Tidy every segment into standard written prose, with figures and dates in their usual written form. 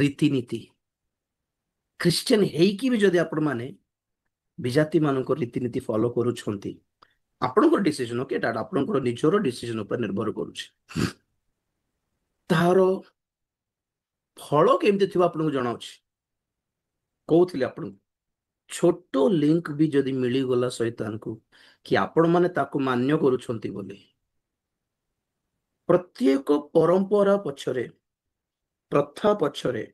ରୀତିନୀତି, ଖ୍ରୀଷ୍ଟିଆନ ହେଇକି ବି ଯଦି ଆପଣମାନେ ବିଜାତି ମାନଙ୍କ ରୀତିନୀତି ଫଲୋ କରୁଛନ୍ତି, ଆପଣଙ୍କର ଡିସିଜନ, ଓକେ, ଏଟା ଆପଣଙ୍କର ନିଜର ଡିସିଜନ ଉପରେ ନିର୍ଭର କରୁଛି। ତାହାର ଫଳ କେମିତି ଥିବ ଆପଣଙ୍କୁ ଜଣାଉଛି। କହୁଥିଲି ଆପଣଙ୍କୁ, ଛୋଟ ଲିଙ୍କ ବି ଯଦି ମିଳିଗଲା ଶୈତାନକୁ କି ଆପଣମାନେ ତାକୁ ମାନ୍ୟ କରୁଛନ୍ତି ବୋଲି, ପ୍ରତ୍ୟେକ ପରମ୍ପରା ପଛରେ, ପ୍ରଥା ପଛରେ,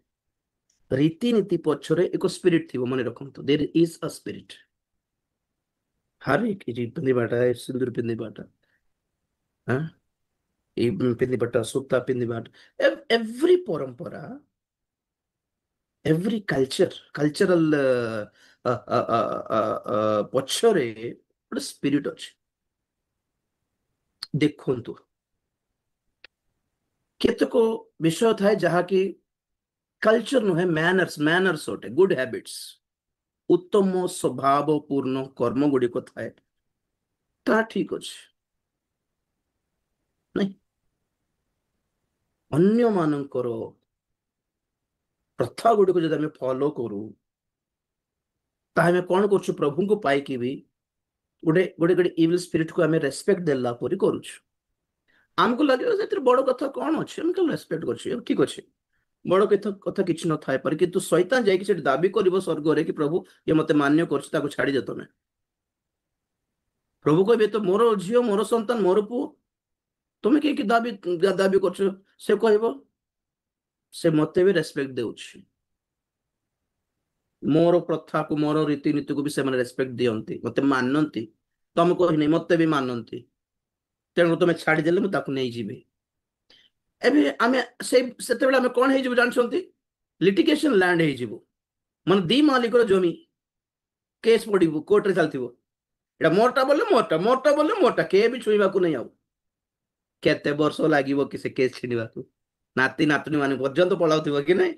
ରୀତିନୀତି ପଛରେ ଏକ ସ୍ପିରିଟ ଥିବ, ମନେ ରଖନ୍ତୁ। There is a spirit. Hare ପିନ୍ଧିବାଟା, ସିନ୍ଦୁର ପିନ୍ଧିବାଟା, ଏଇ ପିନ୍ଧିବାଟା, ସୂତା ପିନ୍ଧିବାଟା, ଏଭ୍ରି ପରମ୍ପରା, ଏଭ୍ରି କଲଚର, କଲଚରାଲ ପଛରେ ଗୋଟେ ସ୍ପିରିଟ ଅଛି। ଦେଖନ୍ତୁ, କେତେକ ବିଷୟ ଥାଏ ଯାହାକି କଲଚର ନୁହେଁ, ମ୍ୟାନର୍ସ, ମ୍ୟାନର୍ସ ଅଟେ, ଗୁଡ ହ୍ୟାବିଟ୍ସ, ଉତ୍ତମ ସ୍ୱଭାବପୂର୍ଣ୍ଣ କର୍ମ ଗୁଡ଼ିକ ଥାଏ, ତାହା ଠିକ ଅଛି। ନାଇଁ, ଅନ୍ୟମାନଙ୍କର ପ୍ରଥା ଗୁଡ଼ିକୁ ଯଦି ଆମେ ଫଲୋ କରୁ, ତାହା ଆମେ କଣ କରୁଛୁ? ପ୍ରଭୁଙ୍କୁ ପାଇକି ବି ଗୋଟେ ଗୋଟେ ଗୋଟେ ଇଭିଲ ସ୍ପିରିଟକୁ ଆମେ ରେସ୍ପେକ୍ଟ ଦେଲା ପରି କରୁଛୁ। ଆମକୁ ଲାଗିବ ସେଥିରେ ବଡ କଥା କଣ ଅଛି, ଆମେ କେବଳ ରେସ୍ପେକ୍ଟ କରୁଛୁ, ଠିକ ଅଛି, ବଡ କଥା କିଛି ନଥାଇପାରେ। କିନ୍ତୁ ଶୈତାନ ଯାଇକି ସେଠି ଦାବି କରିବ ସ୍ୱର୍ଗରେ କି ପ୍ରଭୁ, ଇଏ ମତେ ମାନ୍ୟ କରୁଛି, ତାକୁ ଛାଡିଦିଅ ତମେ। ପ୍ରଭୁ କହିବେ, ତ ମୋର ଝିଅ, ମୋର ସନ୍ତାନ, ମୋର ପୁଅ, ତମେ କାହିଁକି ଦାବି କରୁଛ? ସେ କହିବ, ସେ ମତେ ବି ରେସ୍ପେକ୍ଟ ଦେଉଛି, ମୋର ପ୍ରଥାକୁ, ମୋର ରୀତିନୀତିକୁ ବି ସେମାନେ ରେସ୍ପେକ୍ଟ ଦିଅନ୍ତି, ମତେ ମାନନ୍ତି, ତମେ କହିନି ମତେ ବି ମାନନ୍ତି, ତେଣୁ ତମେ ଛାଡିଦେଲେ ମୁଁ ତାକୁ ନେଇଯିବି। ଏବେ ଆମେ ସେଇ ସେତେବେଳେ ଆମେ କଣ ହେଇଯିବୁ ଜାଣିଛନ୍ତି? ଲିଟିଗେସନ ଲ୍ୟାଣ୍ଡ ହେଇଯିବୁ, ମାନେ ଦି ମାଲିକର ଜମି, କେସ୍ ପଡିବୁ, କୋର୍ଟରେ ଚାଲିଥିବ, ଏଇଟା ମୋରଟା ବୋଲେ ମୋରଟା, ମୋରଟା ବୋଲେ ମୋରଟା, କେହି ବି ଛୁଇଁବାକୁ ନାହିଁ। ଆଉ କେତେ ବର୍ଷ ଲାଗିବ କି ସେ କେସ୍ ଛିଣ୍ଡିବାକୁ? ନାତି ନାତୁଣୀ ମାନେ ପର୍ଯ୍ୟନ୍ତ ପଳାଉଥିବ କି ନାଇଁ?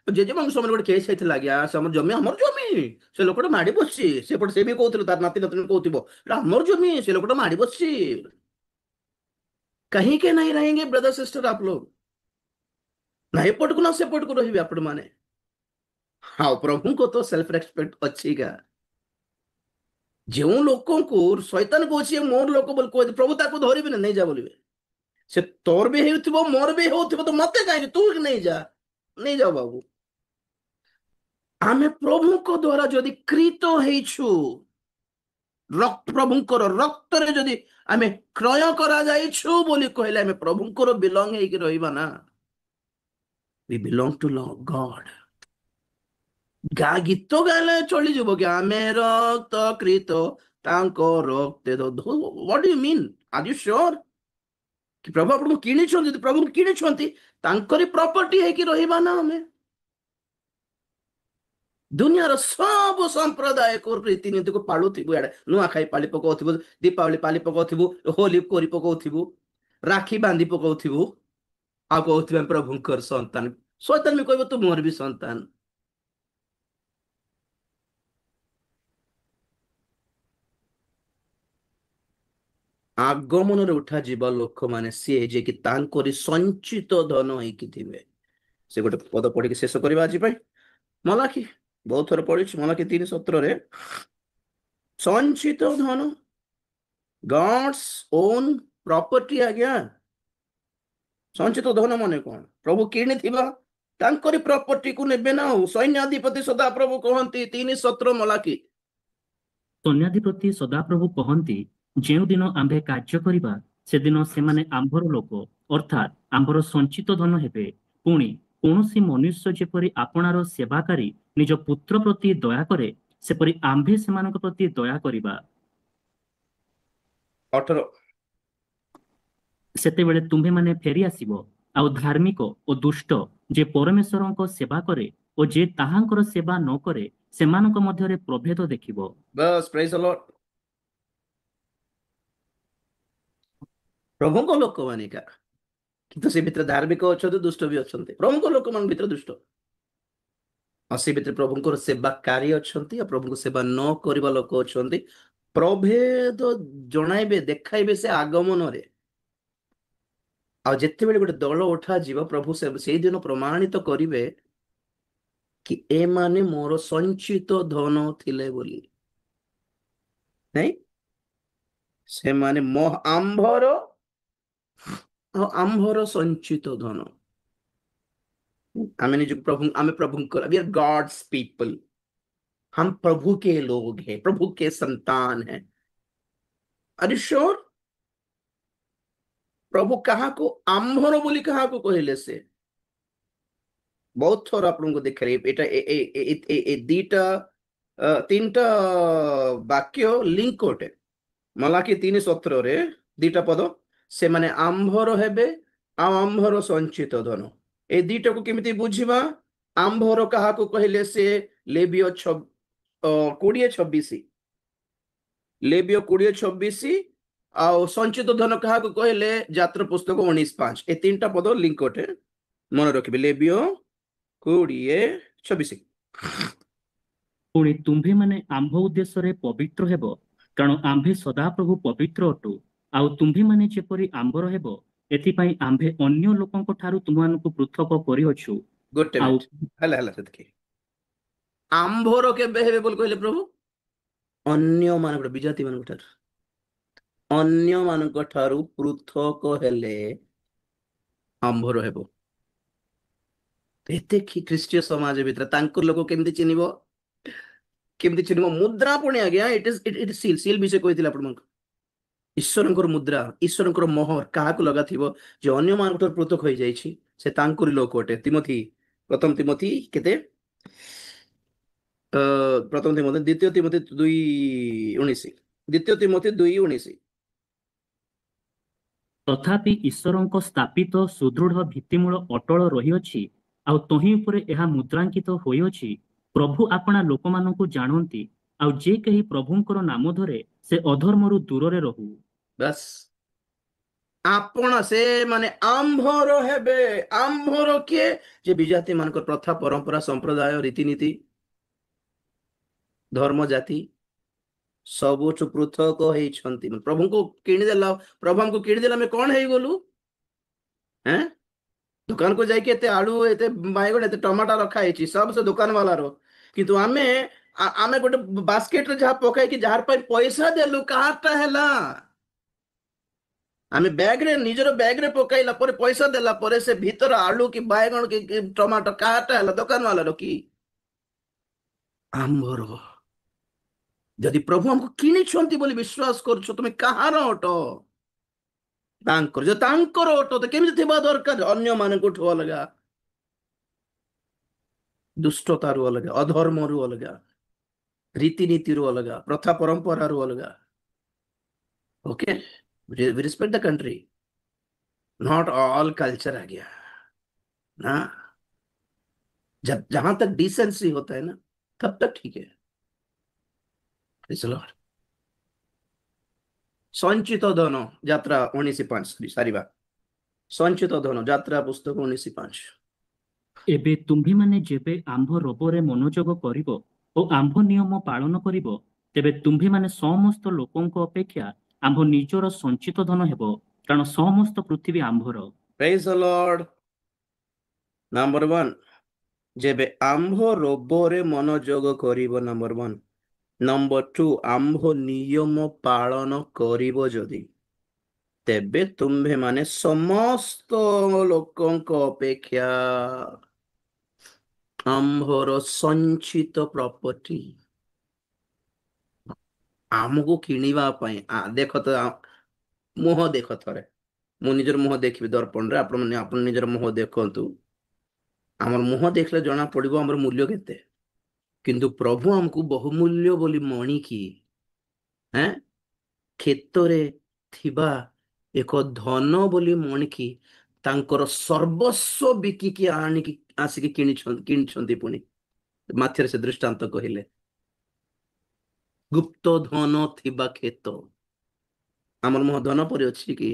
ଜେଜେମାଙ୍କ ସମୟରେ ଗୋଟେ କେସ୍ ହେଇଥିଲା ଆଜ୍ଞା, ସେ ଆମର ଜମି, ଆମର ଜମି, ସେ ଲୋକଟା ମାଡି ବସିଛି ସେପଟେ। ସେ ବି କହୁଥିଲେ, ତାର ନାତି ନାତୁଣୀ କହୁଥିବ, ଏଇଟା ଆମର ଜମି, ସେ ଲୋକଟା ମାଡି ବସିଛି। कहीं नहीं रहेंगे ब्रदर सिस्टर आप लोग, ନା ଏପଟକୁ ନା ସେପଟକୁ ରହିବେ ଆପଣ ମାନେ। ହଁ, ପ୍ରଭୁଙ୍କ ତ ସେଲ୍ଫ ରେସ୍ପେକ୍ଟ ଅଛି ଗା। ଯେଉଁ ଲୋକଙ୍କୁ ଶୈତାନ କହୁଛି ମୋର ଲୋକ ବୋଲି କହୁଛି, ପ୍ରଭୁ ତାକୁ ଧରିବେନି, ନେଇଯା ବୋଲିବେ। ସେ ତୋର ବି ହେଉଥିବ, ମୋର ବି ହେଉଥିବ, ତ ମତେ କାହିଁକି, ତୁ ନେଇଯା, ନେଇଯାଅ ବାବୁ। ଆମେ ପ୍ରଭୁଙ୍କ ଦ୍ଵାରା ଯଦି କ୍ରୀତ ହେଇଛୁ, ପ୍ରଭୁଙ୍କର ରକ୍ତରେ ଯଦି ଆମେ କ୍ରୟ କରାଯାଇଛୁ ବୋଲି କହିଲେ, ଆମେ ପ୍ରଭୁଙ୍କର ବିଲଙ୍ଗ ହେଇକି ରହିବା ନା। We belong to God. ଗା ଗୀତ ଗାଇଲେ ଚଳିଯିବ କି ଆମେ ରକ୍ତ କ୍ରୀତ ତାଙ୍କ ରକ୍ତ? What you mean? Are you sure କି ପ୍ରଭୁ ଆପଣଙ୍କୁ କିଣିଛନ୍ତି? ଯଦି ପ୍ରଭୁଙ୍କୁ କିଣିଛନ୍ତି, ତାଙ୍କରି ପ୍ରପର୍ଟି ହେଇକି ରହିବା ନା ଆମେ। ଦୁନିଆର ସବୁ ସମ୍ପ୍ରଦାୟକୁ ରୀତିନୀତିକୁ ପାଳୁଥିବୁ, ଇଆଡେ ନୂଆଖାଇ ପାଳି ପକଉଥିବୁ, ଦୀପାବଳି ପାଳି ପକଉଥିବୁ, ହୋଲି କରି ପକଉଥିବୁ, ରାକ୍ଷୀ ବାନ୍ଧି ପକଉଥିବୁ, ଆଉ କହୁଥିବୁ ଆମେ ପ୍ରଭୁଙ୍କର ସନ୍ତାନ। ଶୈତାନ ବି କହିବ, ତୁ ମୋର ବି ସନ୍ତାନ। ଆଗମନରେ ଉଠାଯିବା ଲୋକମାନେ ସିଏ ଯିଏକି ତାଙ୍କରି ସଞ୍ଚିତ ଧନ ହେଇକି ଥିବେ। ସେ ଗୋଟେ ପଦ ପଢିକି ଶେଷ କରିବା ଆଜି ପାଇଁ। ମଲାଖି, ବହୁତ ଥର ପଢିଛି, ମଲାଖି 3:17ରେ ସଞ୍ଚିତ ଧନ, ଗଡ୍ସ ଓନ୍ ପ୍ରପର୍ଟି। ଆଜ୍ଞା, ସଞ୍ଚିତ ଧନ ମାନେ କଣ? ପ୍ରଭୁ କିଣିଥିବା ତାଙ୍କରି ପ୍ରପର୍ଟିକୁ ନେବେ ନା ଆଉ। ସୈନ୍ୟାଧିପତି ସଦାପ୍ରଭୁ କହନ୍ତି, 3:17 ମଲାଖି। ସୈନ୍ୟାଧିପତି ସଦାପ୍ରଭୁ କହନ୍ତି, ଯେଉଁଦିନ ଆମ୍ଭେ କାର୍ଯ୍ୟ କରିବା, ସେଦିନ ସେମାନେ ଆମ୍ଭର ଲୋକ, ଅର୍ଥାତ୍ ଆମ୍ଭର ସଞ୍ଚିତ ଧନ ହେବେ। ପୁଣି କୌଣସି ମନୁଷ୍ୟ ଯେପରି ଆପଣାର ସେବାକାରୀ ନିଜ ପୁତ୍ର ପ୍ରତି ଦୟା କରେ, ସେପରି ଆମ୍ଭେ ସେମାନଙ୍କ ପ୍ରତି ଦୟା କରିବା। 18। ସେତେବେଳେ ତୁମ୍ଭେମାନେ ଫେରି ଆସିବ, ଆଉ ଧାର୍ମିକ ଓ ଦୁଷ୍ଟ, ଯେ ପରମେଶ୍ୱରଙ୍କ ସେବା କରେ ଓ ଯେ ତାହାଙ୍କର ସେବା ନ କରେ, ସେମାନଙ୍କ ମଧ୍ୟରେ ପ୍ରଭେଦ ଦେଖିବ। ବସ୍, ପ୍ରେଜ ଦ ଲର୍ଡ। ପ୍ରଭୁଙ୍କ ଲୋକମାନେ କା, କିନ୍ତୁ ସେ ଭିତରେ ଧାର୍ମିକ ଅଛନ୍ତି, ଦୁଷ୍ଟ ବି ଅଛନ୍ତି। ପ୍ରଭୁଙ୍କ ଲୋକମାନଙ୍କ ଭିତରେ ଦୁଷ୍ଟ, ଆଉ ସେ ଭିତରେ ପ୍ରଭୁଙ୍କର ସେବାକାରୀ ଅଛନ୍ତି, ଆଉ ପ୍ରଭୁଙ୍କ ସେବା ନ କରିବା ଲୋକ ଅଛନ୍ତି। ପ୍ରଭେଦ ଜଣାଇବେ, ଦେଖାଇବେ ସେ ଆଗମନରେ। ଆଉ ଯେତେବେଳେ ଗୋଟେ ଦଳ ଉଠାଯିବ, ପ୍ରଭୁ ସେଇଦିନ ପ୍ରମାଣିତ କରିବେ। କି ଏମାନେ ମୋର ସଞ୍ଚିତ ଧନ ଥିଲେ ବୋଲି। ନାଇଁ, ସେମାନେ ମୋ ଆମ୍ଭର ଆଉ ଆମ୍ଭର ସଞ୍ଚିତ ଧନ। ଆମେ ନିଜକୁ ପ୍ରଭୁ, ଆମେ ପ୍ରଭୁଙ୍କର, we are God's people। हम प्रभु के लोग हैं, प्रभु के संतान हैं। Are you sure? ପ୍ରଭୁ କାହାକୁ ଆମ୍ଭର ବୋଲି କାହାକୁ କହିଲେ ସେ? ବହୁତ ଥର ଆପଣଙ୍କୁ ଦେଖାଇଲି ଏଇଟା। ଏ ଦିଟା ତିନିଟା ବାକ୍ୟ ଲିଙ୍କ ଅଟେ। ମଲାକି 3:17ରେ ଦିଟା ପଦ, ସେମାନେ ଆମ୍ଭର ହେବେ ଆଉ ଆମ୍ଭର ସଞ୍ଚିତ ଧନ। ଏ ଦିଟାକୁ କେମିତି ବୁଝିବା? ଆମ୍ଭର କାହାକୁ କହିଲେ ସେ? ଲେବିୟ 20:26, ଲେବିୟ 20:26। ଆଉ ସଞ୍ଚିତ ଧନ କାହାକୁ କହିଲେ? ଯାତ୍ରା ପୁସ୍ତକ 19:5। ଏ ତିନିଟା ପଦ ଲିଙ୍କ ଅଟେ, ମନେ ରଖିବେ। ଲେବିୟ 20:26। ପୁଣି ତୁମ୍ଭେମାନେ ଆମ୍ଭ ଉଦ୍ଦେଶ୍ୟରେ ପବିତ୍ର ହେବ, କାରଣ ଆମ୍ଭେ ସଦାପ୍ରଭୁ ପବିତ୍ର ଅଟୁ। ଆଉ ତୁମ୍ଭେମାନେ ଯେପରି ଆମ୍ଭର ହେବ, ଏଥିପାଇଁ ଆମ୍ଭେ ଅନ୍ୟ ଲୋକଙ୍କ ଠାରୁ ତୁମମାନଙ୍କୁ ପୃଥକ କରିଅଛୁ। ଗୋଟେ ଆଉ ମିନିଟ, ହେଲା ହେଲା, ସେତିକି। ଆମ୍ଭର କେବେ ହେବେ ବୋଲି କହିଲେ ପ୍ରଭୁ? ଅନ୍ୟମାନଙ୍କ, ବିଜାତି ମାନଙ୍କ ଠାରୁ, ଅନ୍ୟମାନଙ୍କ ଠାରୁ ପୃଥକ ହେଲେ ଆମ୍ଭର ହେବ। ଏତେ ଖ୍ରୀଷ୍ଟୀୟ ସମାଜ ଭିତରେ ତାଙ୍କ ଲୋକ କେମିତି ଚିହ୍ନିବ? କେମିତି ଚିହ୍ନିବ? ମୁଦ୍ରା ପୁଣି ଆଜ୍ଞା, it is it seal। Seal ବିଷୟ କହିଥିଲେ ଆପଣମାନଙ୍କୁ। ଈଶ୍ୱରଙ୍କର ମୁଦ୍ରା, ଈଶ୍ୱରଙ୍କର ମୋହର କାହାକୁ ଲଗାଥିବ? ଯେ ଅନ୍ୟମାନଙ୍କ ଠାରୁ ପୃଥକ ହୋଇଯାଇଛି, ସେ ତାଙ୍କରି ଲୋକ ଅଟେ। ତିମୋଥି, ପ୍ରଥମ ତିମୋଥି କେତେ? ପ୍ରଥମ ତିମୋଥି, ଦ୍ୱିତୀୟ ତିମୋଥି 2:19, ଦ୍ୱିତୀୟ ତିମୋଥି 2:19। ତଥାପି ଈଶ୍ୱରଙ୍କ ସ୍ଥାପିତ ସୁଦୃଢ ଭିତ୍ତିମୂଳ ଅଟଳ ରହିଅଛି, ଆଉ ତହିଁ ଉପରେ ଏହା ମୁଦ୍ରାଙ୍କିତ ହୋଇଅଛି, ପ୍ରଭୁ ଆପଣା ଲୋକମାନଙ୍କୁ ଜାଣନ୍ତି, ଆଉ ଯେ କେହି ପ୍ରଭୁଙ୍କର ନାମ ଧରେ ସେ ଅଧର୍ମରୁ ଦୂରରେ ରହୁ। ବାସ୍, ଆପଣ ସେ ମାନେ ଆମ୍ଭର ହେବେ। ଆମ୍ଭର କିଏ? ଯେ ବିଜାତି ମାନଙ୍କର ପ୍ରଥା, ପରମ୍ପରା, ସମ୍ପ୍ରଦାୟ, ରୀତିନୀତି, ଧର୍ମ, ଜାତି ସବୁଠୁ ପୃଥକ ହେଇଛନ୍ତି। ପ୍ରଭୁଙ୍କୁ କିଣିଦେଲା, ପ୍ରଭୁଙ୍କୁ କିଣିଦେଲା, ଆମେ କଣ ହେଇଗଲୁ? ହେଁ, ଦୋକାନକୁ ଯାଇକି ଏତେ ଆଳୁ, ଏତେ ବାଇଗଣ, ଏତେ ଟମାଟୋ ରଖା ହେଇଛି, ସବୁ ସେ ଦୋକାନ ବାଲାର। କିନ୍ତୁ ଆମେ ଗୋଟେ ବାସ୍କେଟରେ ଯାହା ପକାଇକି ଯାହାର ପାଇଁ ପଇସା ଦେଲୁ, କାହାରଟା ହେଲା? ଆମେ ବ୍ୟାଗରେ, ନିଜର ବ୍ୟାଗରେ ପକାଇଲା ପରେ, ପଇସା ଦେଲା ପରେ, ସେ ଭିତର ଆଳୁ କି ବାଇଗଣ କି ଟମାଟୋ କାହାରଟା ହେଲା? ଦୋକାନ ବାଲାର କି ଆମ୍ଭର? ଯଦି ପ୍ରଭୁ ଆମକୁ କିଣିଛନ୍ତି ବୋଲି ବିଶ୍ୱାସ କରୁଛ, ତୁମେ କାହାର ଅଟ? ତାଙ୍କର। ଯଦି ତାଙ୍କର ଅଟ ତ କେମିତି ଥିବା ଦରକାର? ଅନ୍ୟମାନଙ୍କଠୁ ଅଲଗା, ଦୁଷ୍ଟତାରୁ ଅଲଗା, ଅଧର୍ମରୁ ଅଲଗା, ରୀତିନୀତିରୁ ଅଲଗା, ପ୍ରଥା ପରମ୍ପରାରୁ ଅଲଗା। Okay, we respect the country, not all culture आ गया ना। जब जहां तक डिसेंसी होता है ना, तब तक ठीक है। Praise the Lord। ସଞ୍ଚିତ ଧନ, ଯାତ୍ରା 19:5 ସାରିବା। ସଞ୍ଚିତ ଧନ, ଯାତ୍ରା ପୁସ୍ତକ 19:5। ଏବେ ତୁମ୍ଭେମାନେ ଯେବେ ଆମ୍ଭ ରବରେ ମନୋଯୋଗ କରିବ ଓ ଆମ୍ଭ ନିୟମ ପାଳନ କରିବ, ତେବେ ତୁମ୍ଭେମାନେ ସମସ୍ତ ଲୋକଙ୍କ ଅପେକ୍ଷା ଆମ୍ଭ ନିଜର ସଞ୍ଚିତ ଧନ ହେବ, କାରଣ ସମସ୍ତ ପୃଥିବୀ ଆମ୍ଭର। Praise the Lord। Number one, ଯେବେ ଆମ୍ଭ ରୋବରେ ମନୋଯୋଗ କରିବ, ନମ୍ବର ୱାନ୍। ନମ୍ବର ଟୁ, ଆମ୍ଭ ନିୟମ ପାଳନ କରିବ ଯଦି, ତେବେ ତୁମ୍ଭେମାନେ ସମସ୍ତ ଲୋକଙ୍କ ଅପେକ୍ଷା ଆମ୍ଭର ସଞ୍ଚିତ ପ୍ରପର୍ଟି। ଆମକୁ କିଣିବା ପାଇଁ ଦେଖ ତ, ମୁହଁ ଦେଖ ଥରେ। ମୁଁ ନିଜର ମୁହଁ ଦେଖିବି ଦର୍ପଣରେ। ଆପଣ ଆପଣ ନିଜର ମୁହଁ ଦେଖନ୍ତୁ। ଆମର ମୁହଁ ଦେଖିଲେ ଜଣା ପଡିବ ଆମର ମୂଲ୍ୟ କେତେ। କିନ୍ତୁ ପ୍ରଭୁ ଆମକୁ ବହୁମୂଲ୍ୟ ବୋଲି ମଣିକି, ହେଁ, କ୍ଷେତରେ ଥିବା ଏକ ଧନ ବୋଲି ମଣିକି ତାଙ୍କର ସର୍ବସ୍ୱ ବିକିକି ଆଣିକି ଆସିକି କିଣିଛନ୍ତି। କିଣିଛନ୍ତି ପୁଣି ମାଥିରେ ସେ ଦୃଷ୍ଟାନ୍ତ କହିଲେ, ଗୁପ୍ତ ଧନ ଥିବା କ୍ଷେତ। ଆମର ମୁହଁ ଧନ ପରି ଅଛି କି?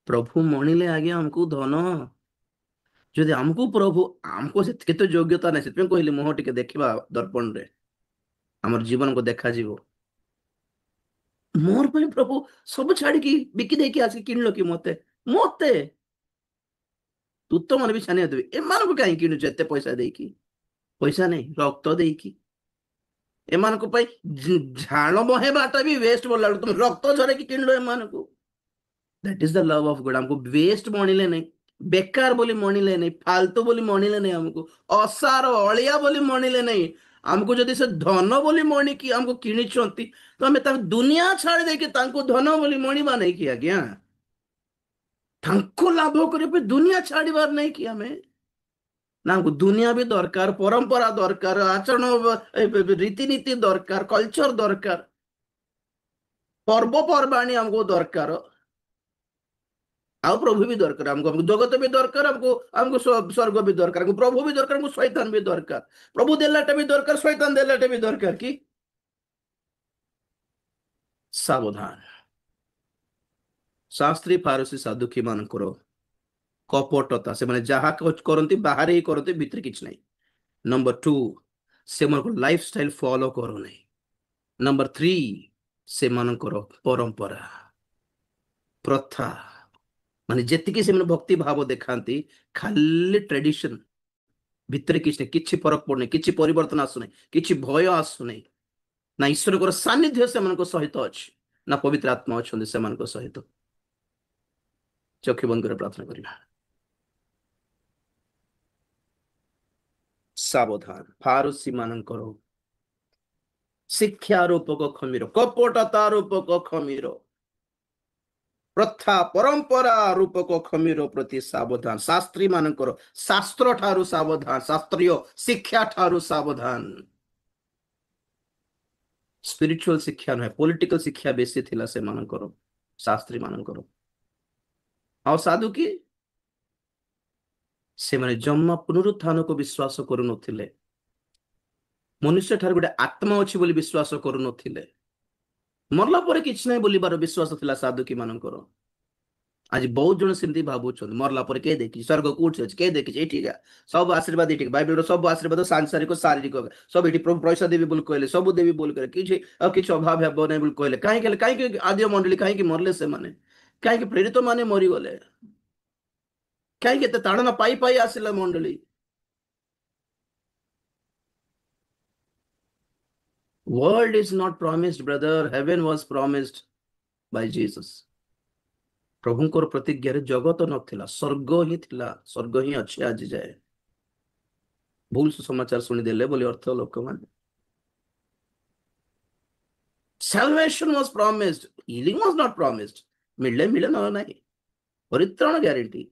ପ୍ରଭୁ ମଣିଲେ ଆଜ୍ଞା ଆମକୁ ଧନ। ଯଦି ଆମକୁ ପ୍ରଭୁ, ଆମକୁ ସେତିକି ତ ଯୋଗ୍ୟତା ନାହିଁ, ସେଥିପାଇଁ କହିଲି ମୁହଁ ଟିକେ ଦେଖିବା ଦର୍ପଣରେ, ଆମର ଜୀବନକୁ ଦେଖାଯିବ। ମୋର ପାଇଁ ପ୍ରଭୁ ସବୁ ଛାଡିକି, ବିକି ଦେଇକି ଆସିକି କିଣିଲ କି ମତେ? ମତେ ତୁ ତ ମାନେ ବି ଛାନିଆ ଦେବି, ଏମାନଙ୍କୁ କାହିଁ କିଣୁଛୁ ଏତେ ପଇସା ଦେଇକି? ପଇସା ନାହିଁ, ରକ୍ତ ଦେଇକି ଏମାନଙ୍କ ପାଇଁ ଝାଳ ବହେବାଟା ବି ୱେଷ୍ଟ ବୋଲିଲା ବେଳକୁ ତୁମେ ରକ୍ତ ଝରେଇକି କିଣିଲ ଏମାନଙ୍କୁ। That is the love of God. ଆମକୁ ୱେଷ୍ଟ ମଣିଲେ ନାହିଁ, ବେକାର ବୋଲି ମଣିଲେ ନାହିଁ, ଫାଲତୁ ବୋଲି ମଣିଲେ ନାହିଁ, ଆମକୁ ଅସାର ଅଳିଆ ବୋଲି ମଣିଲେ ନାହିଁ। ଆମକୁ ଯଦି ସେ ଧନ ବୋଲି ମଣିକି ଆମକୁ କିଣିଛନ୍ତି, ତ ଆମେ ତାଙ୍କୁ ଦୁନିଆ ଛାଡ଼ି ଦେଇକି ତାଙ୍କୁ ଧନ ବୋଲି ମଣିବା ନାହିଁ କି ଆଜ୍ଞା? ତାଙ୍କୁ ଲାଭ କରିବା ପାଇଁ ଦୁନିଆ ଛାଡ଼ିବାର ନାହିଁ କି ଆମେ? ନା, ଆମକୁ ଦୁନିଆ ବି ଦରକାର, ପରମ୍ପରା ଦରକାର, ଆଚରଣ ରୀତିନୀତି ଦରକାର, କଲଚର ଦରକାର, ପର୍ବପର୍ବାଣୀ ଆମକୁ ଦରକାର, ଆଉ ପ୍ରଭୁ ବି ଦରକାର ଆମକୁ। ଆମକୁ ଜଗତ ବି ଦରକାର, ଆମକୁ ସ୍ୱର୍ଗ ବି ଦରକାର, ଆମକୁ ପ୍ରଭୁ ବି ଦରକାର, ଆମକୁ ଶୈତାନ ବି ଦରକାର। ପ୍ରଭୁ ଦେଲାଟା ବି ଦରକାର, ଶୈତାନ ଦେଲାଟା ବି ଦରକାର କି? ସାବଧାନ। ଶାସ୍ତ୍ରୀ, ଫାରସୀ, ସାଦୁକୀ ମାନଙ୍କର କପଟତା। ସେମାନେ ଯାହା କରନ୍ତି ବାହାରେ ହିଁ କରନ୍ତି, ଭିତରେ କିଛି ନାହିଁ। ନମ୍ବର 2, ସେମାନଙ୍କର ଲାଇଫଷ୍ଟାଇଲ ଫଲୋ କରୁନାହିଁ। ନମ୍ବର 3, ସେମାନଙ୍କର ପରମ୍ପରା ପ୍ରଥା, ମାନେ ଯେତିକି ସେମାନେ ଭକ୍ତି ଭାବ ଦେଖାନ୍ତି ଖାଲି ଟ୍ରେଡିସନ, ଭିତରେ କିଛି ନାହିଁ, କିଛି ଫରକ ପଡୁନି, କିଛି ପରିବର୍ତ୍ତନ ଆସୁନାହିଁ, କିଛି ଭୟ ଆସୁନାହିଁ। ନା ଈଶ୍ୱରଙ୍କର ସାନ୍ନିଧ୍ୟ ସେମାନଙ୍କ ସହିତ ଅଛି, ନା ପବିତ୍ର ଆତ୍ମା ଅଛନ୍ତି ସେମାନଙ୍କ ସହିତ। ଚକ୍ଷୁ ବନ୍ଦ କରି ପ୍ରାର୍ଥନା କରିବା। ସାବଧାନ, ଫାରୁସୀ ମାନଙ୍କର ଶିକ୍ଷା ରୂପକ ଖମିର, କପଟତା ରୂପକ ଖମିର, ପ୍ରଥା ପରମ୍ପରା ରୂପକ ଖମିର ପ୍ରତି ସାବଧାନ। ଶାସ୍ତ୍ରୀ ମାନଙ୍କର ଶାସ୍ତ୍ର ଠାରୁ ସାବଧାନ, ଶାସ୍ତ୍ରୀୟ ଶିକ୍ଷା ଠାରୁ ସାବଧାନ। ସ୍ପିରିଚୁଆଲ ଶିକ୍ଷା ନୁହେଁ, ପଲିଟିକାଲ ଶିକ୍ଷା ବେଶୀ ଥିଲା ସେମାନଙ୍କର, ଶାସ୍ତ୍ରୀ ମାନଙ୍କର। ଆଉ ସାଧୁ କି ସେମାନେ ଜମା ପୁନରୁତ୍ଥାନକୁ ବିଶ୍ୱାସ କରୁନଥିଲେ, ମନୁଷ୍ୟ ଠାରୁ ଗୋଟେ ଆତ୍ମା ଅଛି ବୋଲି ବିଶ୍ୱାସ କରୁନଥିଲେ, ମରିଲା ପରେ କିଛି ନାହିଁ ବୋଲିବାର ବିଶ୍ୱାସ ଥିଲା ସାଧୁକୀ ମାନଙ୍କର। ଆଜି ବହୁତ ଜଣ ସେମିତି ଭାବୁଛନ୍ତି, ମରିଲା ପରେ କିଏ ଦେଖିଛି, ସ୍ୱର୍ଗ କୋଉଠି ଅଛି, କିଏ ଦେଖିଛି, ଏଇଠି ସବୁ ଆଶୀର୍ବାଦ, ଏଇଠି ବାଇବେଲର ସବୁ ଆଶୀର୍ବାଦ ସାଂସାରିକ ଶାରୀରିକ ସବୁ ଏଠି ପ୍ରଭୁ ପଇସା ଦେବି ବୋଲି କହିଲେ, ସବୁ ଦେବି ବୋଲି କହିଲେ, କିଛି ଆଉ କିଛି ଅଭାବ ହେବ ନାହିଁ ବୋଲି କହିଲେ। କାହିଁକି ହେଲେ? କାହିଁକି ଆଦ୍ୟ ମଣ୍ଡଳୀ କାହିଁକି ମରିଲେ ସେମାନେ? କାହିଁକି ପ୍ରେରିତ ମାନେ ମରିଗଲେ? କାହିଁକି ଏତେ ତାଡ଼ନା ପାଇ ପାଇ ଆସିଲା ମଣ୍ଡଳୀ? World is not promised, brother. Heaven was promised by Jesus. ପ୍ରଭୁଙ୍କର ପ୍ରତିଜ୍ଞାରେ ଜଗତ ନଥିଲା, ସ୍ୱର୍ଗ ହିଁ ଥିଲା, ସ୍ୱର୍ଗ ହିଁ ଅଛି ଆଜି ଯାଏ। ଭୁଲ ସୁସମାଚାର ଶୁଣିଦେଲେ ବୋଲି ଅର୍ଥ ଲୋକମାନେ। Salvation was promised, healing was not promised. ମିଳିଲେ ମିଳେ, ନହେଲେ ନାହିଁ। ପରିତ୍ରାଣ ଗ୍ୟାରେଣ୍ଟି।